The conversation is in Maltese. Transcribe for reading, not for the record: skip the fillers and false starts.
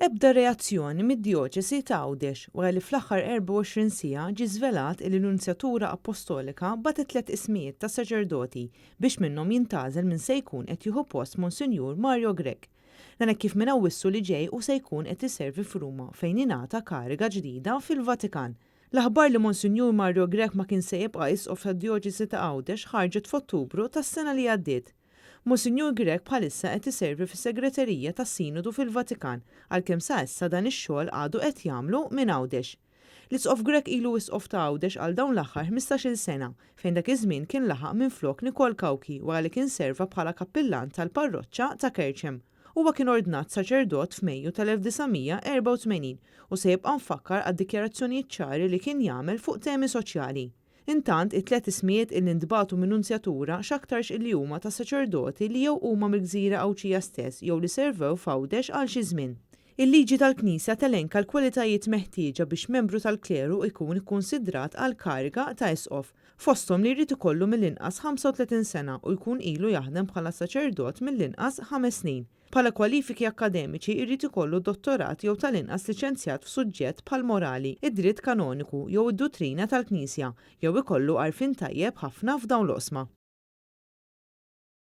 Ebda reazzjoni mid-Djoċesi ta' Għawdex wara li fl-aħħar 24 siegħa ġie żvelat illi l-Nunzjatura Appostolika bagħtet tlett ismijiet ta' saċerdoti biex minnhom jintgħażel min se jkun qed jieħu post Monsinjur Mario Grech. Dan hekk kif minn Awwissu li ġej hu se jkun qed iservi f'Ruma fejn ingħata kariga ġdida fil-Vatikan. L-aħbar li Monsinjur Mario Grech ma kien se jibqa' Isqof tad-Djoċesi ta' Għawdex ħarġet f'Ottubru tas-sena li għaddiet. Monsinjur Grech bħalissa qed iservi fis-Segreterija tas-Sinodu fil-Vatikan għalkemm sa issa dan ix-xogħol għadu qed jagħmlu minn Għawdex. L-Isqof Grech ilu Isqof ta' Għawdex għal dawn l-aħħar 15-il sena fejn dak iż-żmien kien laħaq minflok Nikol Cauchi wara li kien serva bħala kappillan tal-parroċċa ta' Kerċem. Huwa kien ordnat saċerdot f'Mejju tal-1984 u se jibqa' mfakkar għad-dikjarazzjonijiet ċari li kien jagħmel fuq temi soċjali. Intant, it-tlett ismijiet illi ntbagħtu min-Nunzjatura x'aktarx illi huma ta' saċerdoti li jew huma mill-gżira Għawdxija stess jew li servew f'Għawdex għal xi żmien. Il-liġi tal-Knisja telenka l-kwalitajiet meħtieġa biex membru tal-kleru jkun ikkunsidrat għall-kariga ta' isqof, fosthom li jrid ikollu mill-inqas 35 sena u jkun ilu jaħdem bħala saċerdot mill-inqas ħames snin. Bħala kwalifiki akkademiċi jrid ikollu dottorat jew tal-inqas liċenzjat f'suġġett bħall-morali, id-dritt kanoniku jew id-duttrina tal-Knisja, jew ikollu għarfien tajjeb ħafna f'dawn l-oqsma.